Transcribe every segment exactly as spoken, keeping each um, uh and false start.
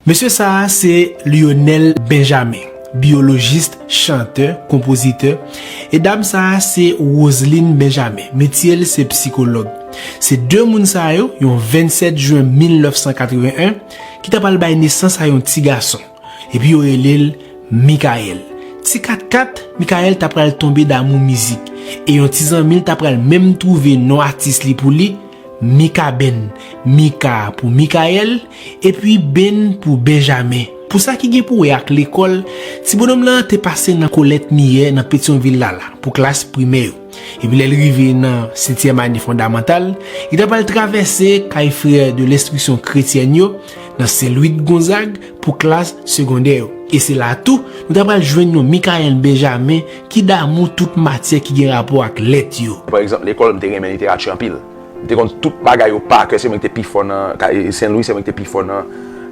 Mesye sa a se Lionel Benjamin, biyolojis, chantè, konpozitè, e dam sa a se Roseline Benjamin, metye l se sikològ. Se de moun sa yo, yon vennsèt jen mil nèf san katreven en, ki ta pral bay nesans a yon ti gason. Epi yo rele l Michael. Ti kat kat, Michael ta pral tonbe damou mizik, e yon ti zanmi l ta pral menm twouve non atis li pou li, Mikaben, Mika pou Michael, epi Ben pou Benjamin. Pou sa ki gen pou wè ak lekòl, ti bonòm lan te pase nan Colette Myer nan Petyonvil la la, pou klas primè yo. Epi lè l rive nan setyèm ane fondamantal, li ta pral travèse kay Frères de l'Instruction Chrétienne yo nan Saint Louis de Gonzague pou klas segondè yo. E se la tou, nou ta pral jwenn yon Michael Benjamin ki damou tout matyè ki gen rapò ak lèt yo. Pa egzanp, lekòl, m te renmen literati anpil. M te konn tout bagay yo pa kè, se mwen ki te pi fò nan, ka-, Saint Louis, se mwen ki te pi fò nan,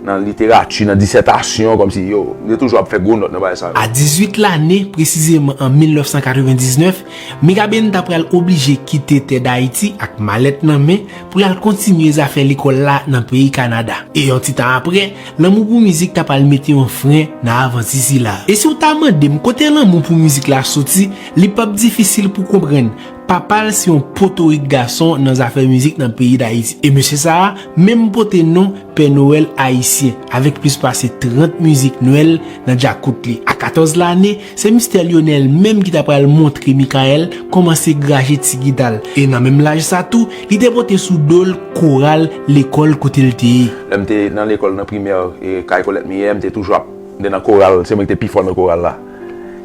nan literati, nan disètasyon, kòmsi, yo, m te toujou ap fè gwo nòt nan bagay sa yo. A dizuit lane, presizeman an mil nèf san katrevendiznèf, Mikaben ta pral oblije kite tè Dayiti ak malèt nan men pou l al kontinye zafè lekòl la nan peyi Kanada. E yon ti tan apre, lanmou pou mizik ta pral mete yon fren nan avanti sila. E si w ta mande m kote lanmou pou mizik la soti, li p ap difisil pou konprann. Papa l se yon potorik gason nan zafè mizik nan peyi Dayiti. E mesye sa a menm pote non Pè Nwèl ayisyen, avèk plis pase trant mizik Nwèl nan djakout li. A katòz lane, se mistè Lionel menm ki ta pral montre Michael kòman se graje ti gita l. E nan menm laj sa tou, li te pote sou do l koral lekòl kote l te ye. Lè m te nan lekòl nan primè, e, kay Colette Myer, m te toujou ap M te nan koral, se mwen ki te pi fò nan koral la.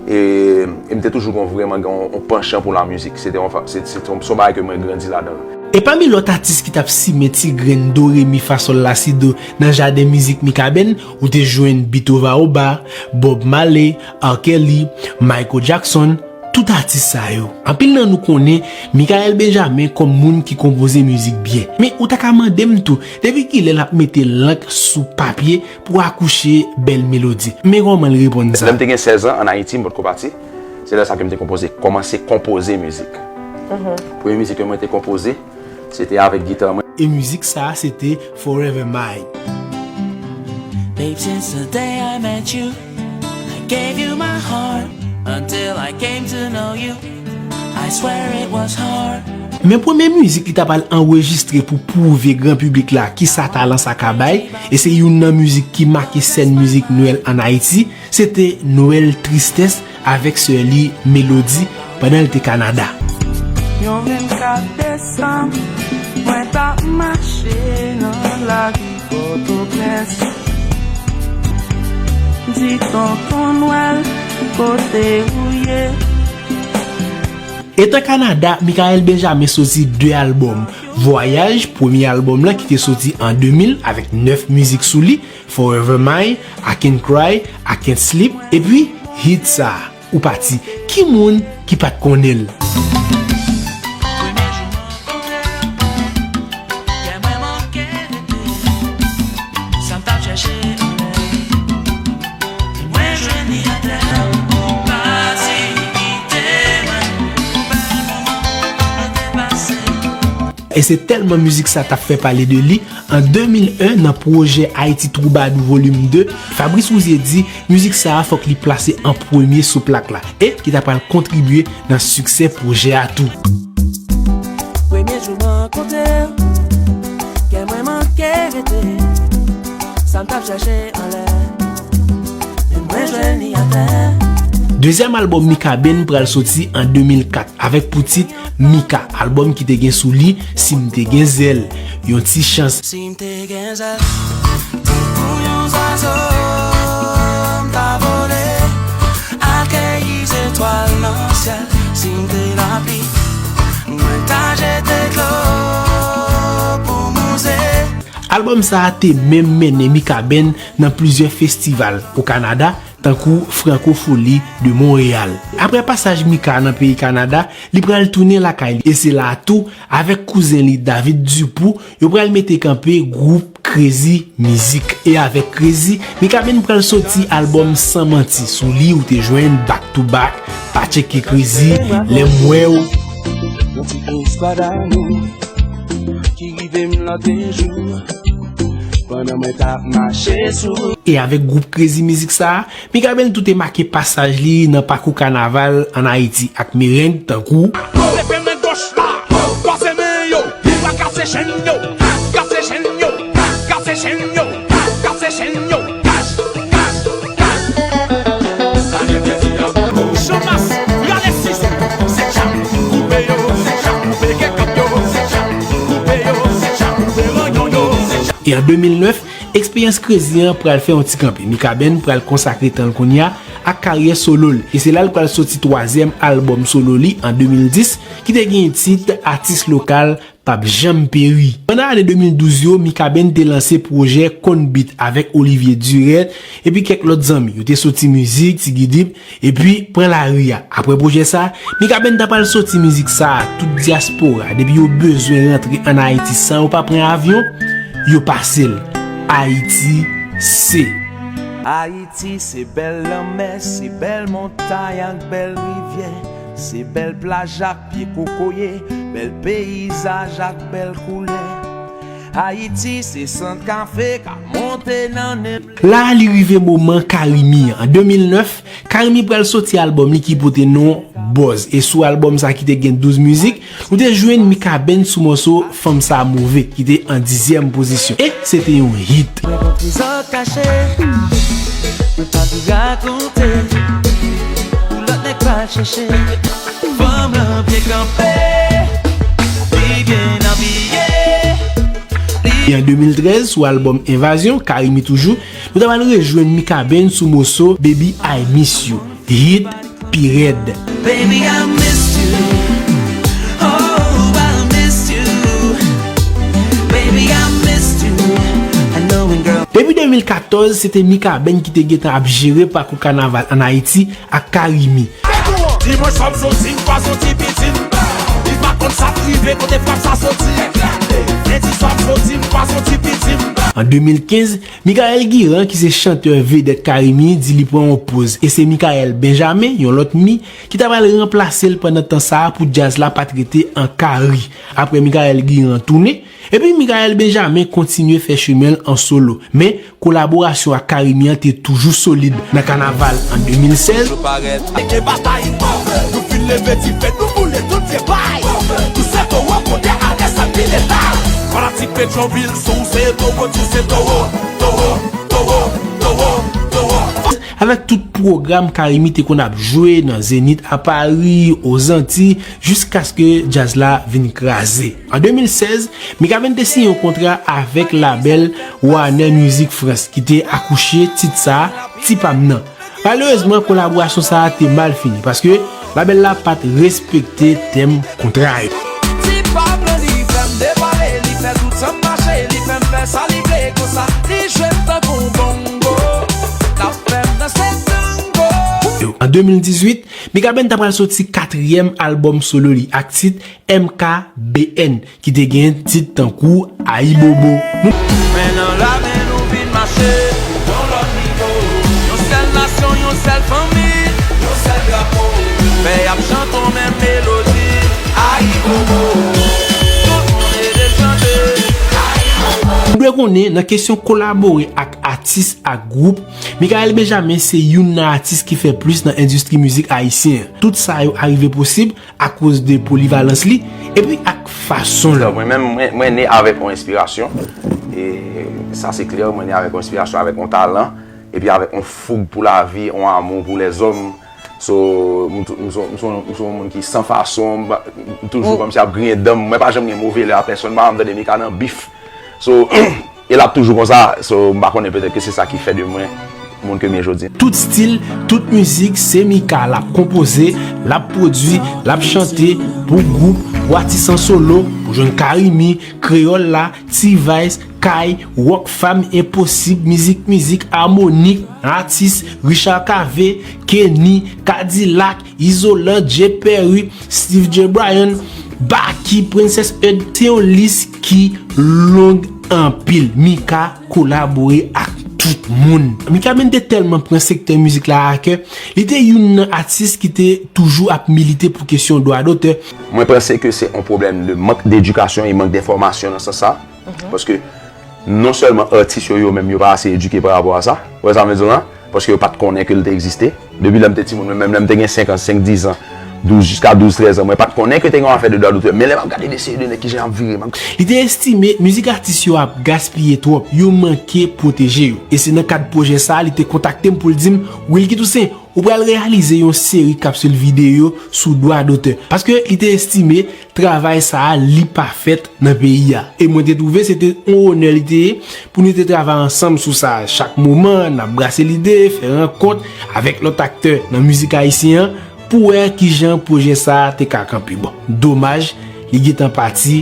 E, e m te toujou gon, vrèman gen yon, yon panchan pou lamizik. Se te yon fa-, se, se, se yon, se yon bagay ke mwen grandi ladan l. E pami lòt atis ki t ap simen ti grenn do, re, mi, fa, sòl, la, si, do nan jaden mizik Mikaben, ou te jwenn Beethoven Aoba, Bob Marley, R. Kelly, Michael Jackson, tout atis sa yo. Anpil nan nou konnen Michael Benjamin kòm moun ki konpoze mizik byen. Men ou ta ka mande m tou, depi kilè l ap mete lank sou papye pou akouche bèl melodi? Men kòman l reponn sa. Lè m te gen sèz an, ann Ayiti, m potko pati. Se lè sa ke m te konpoze, kòmanse konpoze mizik. Premye mizik ke mwen te konpoze, se te avèk gita mwen. E mizik sa a, se te Forever Mine. Babe, since the day I met you, I gave you my heart until I came to know you. I swear it was hard. Men premye mizik li ta pral anrejistre pou pwouve gran piblik la kisa talan sa ka bay, e se youn nan mizik ki make sèn mizik Nwèl ann Ayiti, se te Nwèl Tristès avèk sè li Melody pandan l te Kanada. Yon vennkat desanm, mwen t ap mache nan lari Pòtoprens. Di tonton Nwèl, kote ou ye? Etan Kanada, Michael Benjamin soti de albòm. Voyage, premye albòm lan ki te soti an de mil avèk nèf mizik sou li, Forever Mine, I Can't Cry, I Can't Sleep, epi hit sa, Ou Pati. Ki moun ki pa t konnen l? Premye jou mwen konnen w, kè mwen manke rete. Sa m t ap chèche anlè, mwen jwenn li atè. Ou pati kite mwen, yon bèl moman nou te pase. E se tèlman mizik sa t ap fè pale de li, an de mil en, nan pwojè Ayiti Twoubadou Volim de, Fabrice Rouzier di mizik sa a fòk li plase an premye sou plak la, e ki ta pral kontribye nan siksè pwojè a tou. Premye jou m rankontre w, kè mwen manke rete. Sa m t ap chèche anlè, men mwen jwenn li atè. Dezyèm albòm Mikaben pral soti an de mil kat avèk pou tit Mika, albòm ki te gen sou li Si m te gen zèl, Yon ti chans. Si m te gen zèl, tankou yon zwazo, m ta vole, akeyi zetwal nan syèl. Si m te lapli, mwen ta jete dlo pou mouze. Albòm sa a te menm mennen Mikaben nan plizyè festival o Kanada, tankou Francofolie de Montréal. Apre pasaj Mika nan peyi Kanada, li pral tounen lakay li, e se la a tou, avèk kouzen li David Dupoux, yo pral mete kanpe gwoup Crazy Music. E avèk Crazy, Mikaben pral soti albòm San Manti. Sou li ou te jwenn Back to Back, Pa Tcheke Crazy, Lè m wè w. Yon ti istwa damou ki rive m lòt jou. Nan mwen t ap mache sou. E avèk gwoup Crazy Mizik sa a, Mikaben tou te make pasaj li nan pakou kanaval ann Ayiti ak mereng tankou. Lepe men goch la, pase men yo, li va kase chenn yo, kase chenn yo, kase chenn yo, kase chenn yo, kach, kach, kach. Chanmas, rale sis, se tchap, koupe yo, se tchap, koupe kekap yo, se tchap, koupe yo, se tchap, koupe ranyon yo, se tchap. E an de mil nèf, eksperyans Crazy an pral fè yon ti kanpe. Mikaben pral konsakre tan l kounye a ak karyè solo l. E se la l pral soti twazyèm albòm solo li an de mil dis, ki te gen tit Atis Lokal p ap janm peri. Pandan ane de mil douz yo, Mikaben te lanse pwojè Konn Beat avèk Olivier Durette epi kèk lòt zanmi. Yo te soti mizik, Ti Gidip, epi pran lari a. Apre pwojè sa, Mikaben ta pral soti mizik sa a, tout dyaspora, depi yo bezwen rantre ann Ayiti san yo pa pran avyon, yo pase l. Ayiti se. Ayiti se bèl lanmè, se bèl montay ak bèl rivyè, se bèl plaj ak pye kokoye, bèl peyizaj ak bèl koulè. Ayiti se sant kafe k ap monte nan nenm. La a li rive moman Carimi an. An de mil nèf, Carimi pral soti albòm li ki pote non Buzz. E sou albòm sa ki te gen douz mizik, nou te jwenn Mikaben sou mòso Fanm Sa Move, ki te an dizyèm pozisyon. E se te yon hit. Mwen pran trezò kache, mwen pa vle rakonte, pou lòt nèg pa al chèche. Fanm lan byen kanpe, li byen abiye. E an de mil trèz, sou albòm Envazyon, Carimi toujou, nou ta pral rejwenn Mikaben sou moso Baby I Miss You, hit pi rèd. Baby, I missed you. Oh, I missed you. Baby, I missed you. I know when girl. Depi de mil katòz, se te Mikaben ki te gentan ap jere pakou kanaval ann Ayiti ak Carimi. Di mwen sa m soti, m pa soti piti m. Li pa konn sa k rive, kote frap sa soti. Men di sa m soti, m pa soti piti m. An de mil kenz, Michael Guirand, ki se chantè vedèt Carimi, di li pran yon poz. E se Michael Benjamin, yon lòt Mi, ki ta pral ranplase l pandan tan sa a pou djaz la pa t rete an kari. Apre Michael Guirand tounen, epi Michael Benjamin kontinye fè chemen l an solo. Men, kolaborasyon ak Carimi an te toujou solid. Nan kanaval an de mil sèz, nou parèt. Eke batay, nou fin leve dife, nou boule tout vye bay. Nou se towo, kote ale sa ki leta. Fanatik Petyonvil, si w se towo, di w se towo, towo, towo, towo, towo. Avèk tout pwogram Carimi te konn ap jwe nan Zenith a Pari, Ozanti, jiskaske djaz la vin kraze. An de mil sèz, Mikaben te siyen yon kontra avèk labèl Warner Music France, ki te akouche tit sa a, Ti Pa M nan. Malerezman, kolaborasyon sa a te mal fini, paske labèl la pa t respekte tèm kontra yo. Ti Pa M nan, li fè m devwale, li fè tout sa m mache, li fè m fè sa li vle, konsa li jwe m tankou bongo, l ap fè m danse tango. An de mil dizuit, Mikaben ta pral soti katriyèm albòm solo li ak tit M K B N, ki te gen tit tankou Ayibobo. Men nan lame nou vin mache yon lòt nivo. Yon sèl nasyon, yon sèl fanmi, yon sèl drapo. Pèp ap chante yon menm melodi. Ayibobo. Tout moun ede chante. Ayibobo. Nou dwe konnen, nan kesyon kolabore ak atis ak gwoup, Michael Benjamin se youn nan atis ki fè plis nan endistri mizik ayisyen an. Tout sa yo arive posib akoz de polivalans li, epi ak fason l. Mwen menm, mwen, mwen ne avèk yon enspirasyon. E sa se klè, mwen ne avèk yon enspirasyon, avèk yon talan, epi avèk yon foug pou lavi, yon amou pou lèzòm. So, m tou-, m se yon, m se yon, m se yon moun ki san fason, m pa, m toujou kòmsi ap griyen dan m, mwen pa janm gen move lè a pèsonn, m pa janm tande Mika nan bif. So, e l ap toujou konsa, so, m pa konnen, petèt ke se sa ki fè de mwen moun ke m ye jodi a. Tout stil, tout mizik, se Mika l ap konpoze, l ap pwodui, l ap chante, pou gwoup, pou atis an solo, ou jwenn Carimi, Kreyòl la, T-Vice, Kay, Rockfam, Enposib, Mizik Mizik, Harmonik, Atis, Richard Cavé, Kenny, Kadilak, Izolan, Jay Perry, Steve J Bryan, Baky, Princess Eud, se yon lis ki long anpil. Mika kolabore ak tout moun. Mikaben te tèlman pran sektè mizik la a kè, li te youn nan atis ki te toujou ap milite pou kesyon dwa dotè. Mwen panse ke se yon pwoblèm de mank d'edikasyon e mank d'enfòmasyon nan sans sa. Paske Non sèlman atis yo, yo menm, yo pa ase edike pa rapò a sa. Ou wè sa m vle di w la? Paske yo pa t konnen ke l te egziste. Depi lè m te timoun, mwen menm lè m te gen senk an, senk, diz an, douz, jiska douz, trèz an, mwen pa t konnen ke te gen yon afè de dwa dotè. Men lè m ap gade de seri de nèg kijan y ap vire, m ap Li te estime mizik atis yo ap gaspiye twòp, yo manke pwoteje yo. E se nan kad pwojè sa a, li te kontakte m pou l di m, Wilky Toussaint, ou pral reyalize yon seri kapsil videyo sou dwa dotè. Paske li te estime travay sa a, li pa fèt nan peyi a. E mwen te twouve se te yon onè li te ye pou nou te travay ansanm sou sa a. Chak moman, n ap brase lide, fè rankont avèk lòt aktè nan mizik ayisyen an pou wè kijan pwojè sa a te ka kanpe. Bon, domaj, li gentan pati,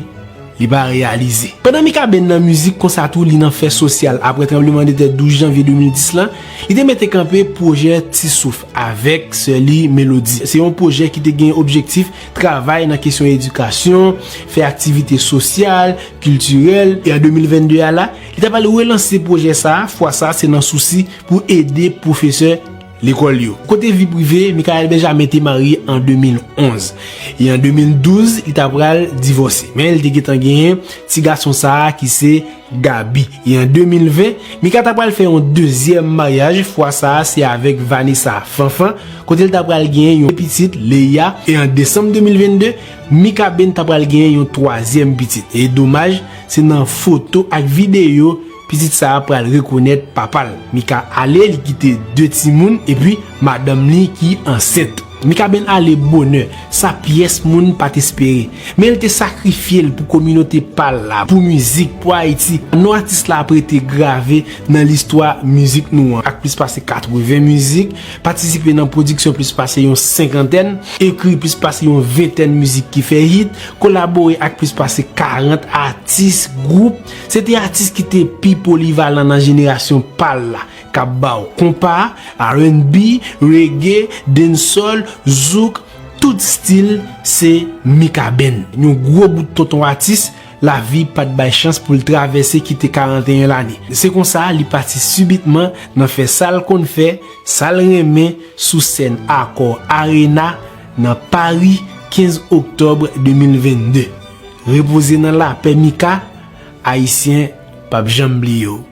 li pa reyalize. Pandan Mikaben nan mizik konsa tou, li nan fè sosyal. Apre tranblemanntè douz janvye de mil dis lan, li te mete kanpe pwojè Ti Souf avèk sè li Melody. Se yon pwojè ki te gen objektif travay nan kesyon edikasyon, fè aktivite sosyal, kiltirèl. E an de mil venn de a la, li ta pral relanse pwojè sa a, fwa sa a se nan sousi pou ede pwofesè lekòl yo. Kote vi prive, Michael Benjamin te marye an de mil onz. E an de mil douz, li ta pral divòse. Men li te gentan genyen ti gason sa a ki se Gaby. E an de mil ven, Mika ta pral fè yon dezyèm maryaj, fwa sa a se avèk Vanessa Fanfan, kote l ta pral genyen yon pitit, Leia. E an desanm de mil venn de, Mikaben ta pral genyen yon twazyèm pitit. E domaj, se nan foto ak videyo pitit sa a pral rekonèt papa l. Mika ale, li kite de timoun epi madanm li ki ansent. Mikaben ale bonè, sa pyès moun pa t espere. Men l te sakrifye l pou kominote pa l la, pou mizik, pou Ayiti. Non atis la ap rete grave nan listwa mizik nou an. Ak plis pase katreven mizik, patisipe nan pwodiksyon plis pase yon senkantèn, ekri plis pase yon ventèn mizik ki fè hit, kolabore ak plis pase karant atis, gwoup. Se te atis ki te pi polivalan nan jenerasyon pa l la, k ap ba w konpa, R and B, reggae, dancehall, zouk, tout stil se Mikaben. Yon gwo bout tonton atis, lavi pa t bay chans pou l travèse kite karanteyen lane. Se konsa, li pati sibitman nan fè sa l konn fè, sa l renmen, sou sèn Accor Arena nan Pari, kenz oktòb de mil venn de. Repoze nan lapè, Mika, Ayisyen p ap janm bliye w.